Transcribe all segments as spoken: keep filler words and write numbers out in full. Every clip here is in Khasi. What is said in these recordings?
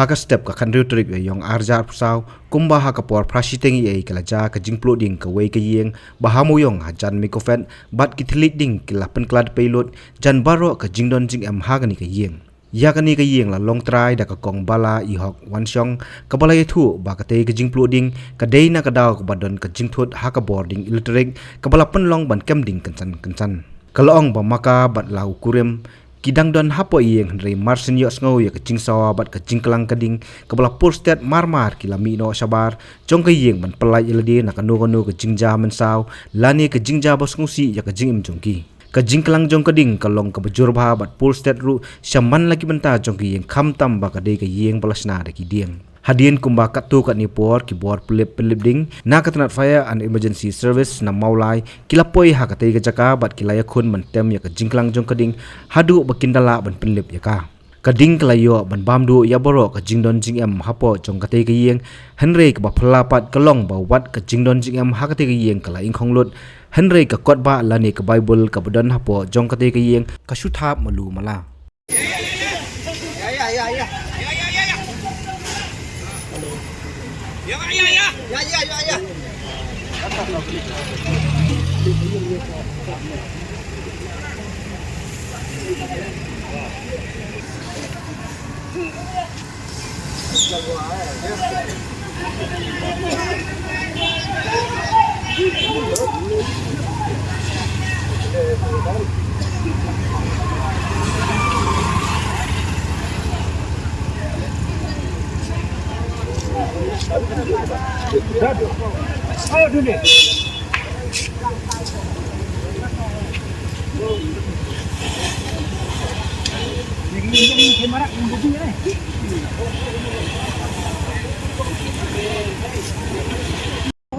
Ha ka step ka khathynriew tarik Ïaïong arhajar arphewsaw, kumba ha ka por phra shiteng eiei ka la jia ka jingpluh ding kawei ka ïing ba ha Mawïong hajan Micofed, bad ki thylliej ding ki la pynkhlad pei lut, jan baroh ka jingdon jingem ha kane ka ïing. Ïa kane ka ïing la long trai da ka Kong Bala I Hok Wanshong, kaba la ïathuh ba katei ka jingpluh ding ka dei na ka daw kaba don ka jingthut ha ka bording electric, kaba la pynlong ban kem ding kynsan kynsan. Ka la ong ba ma ka bad la u kurim ki dang don hapoh ïing, hynrei mar shen ïohsngew ïa ka jingsawa bad ka jingklang ka ding kaba la pur stet mar mar, ki la mih noh shabar jong ka ïing ban pyllait ïa lade na kano kano ka jingjia mynsaw lane ka jingjia ba sngewsih ïa ka jingim jong ki. Ka jingklang jong ka ding ka long kaba jur bha bad pur stet ruh sha man la ki bynta jong ka ïing, khamtam ba ka dei ka ïing ba la shna da ki dieng. Hadien kumba katto katne por ki bor pynlip pynlip ding na ka tnat Fire and Emergency Service na Mawlai ki la poi ha katei ka jaka bad ki la ïakhun ban tem ïa ka jingklang jong ka ding haduh ba kin da lah ban pynlip ïa ka. Ka ding ka la ïoh ban bam duh ïa baroh ka jingdon jingem hapoh jong katei ka ïing, hynrei kaba phylla pat ka long ba wat ka jingdon jingem ha katei ka ïing ka la ingkhong lut, hynrei ka kot bah lane ka Baibl kaba don hapoh jong katei ka ïing ka shu thap malu mala.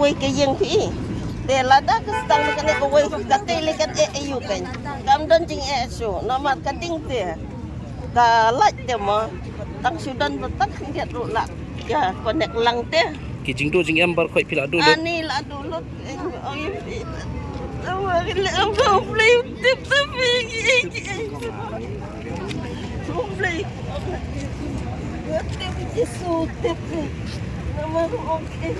Wei ka ïing phi. Te lada ka sdang kane kawei, kata le kan eh eh ïa u kan. Kam don jingeh shuh, namar ka ding te ka light te mo. Tang shu don ba tang khyndiat ruh la ka connect lang te. Ki jingduh jingem baroh khoit phi la duh lut? Ani la duh lut. Ong ïa phi. Namar ka le am ka U Blei u tip te phi. U Blei. Tip Jisu tip. Namar ong ïa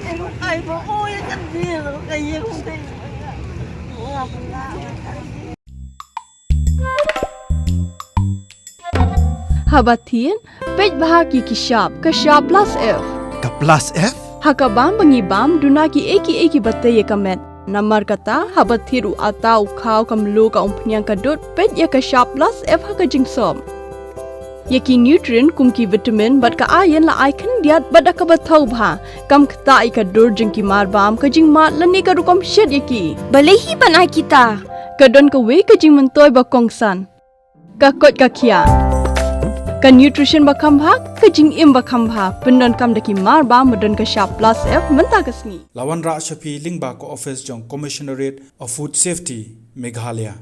ka ïing ka dei. Haba thied, peit bha ïa ki shap, ka shap plus F. Ka plus F? Ha ka bam ba ngi bam, duna kiei kiei kiba tei ïa ka met. Namar kata, haba thied u atta, u khaw, ka mluh, ka umphniang, ka dud, peit ïa ka shap plus F ha ka jingsop. Ïa ki nutrient kum ki vitamin bad ka iron la ai khyndiat bad da kaba thaw bha. Kam ktah ïa ka dur jong ki marbam, ka jingmad lane ka rukom shet ïa ki. Balei hi ban ai kita? Ka don kawei ka jingmyntoi ba kongsan. Ka koit ka khiah. Ka nutrition ba kham bha, ka jingim ba kham bha. Pyndonkam da ki marbam ba don ka shap plus F mynta ka sngi. La wanrah sha phi lyngba ka office jong Commissionerate of Food Safety, Meghalaya.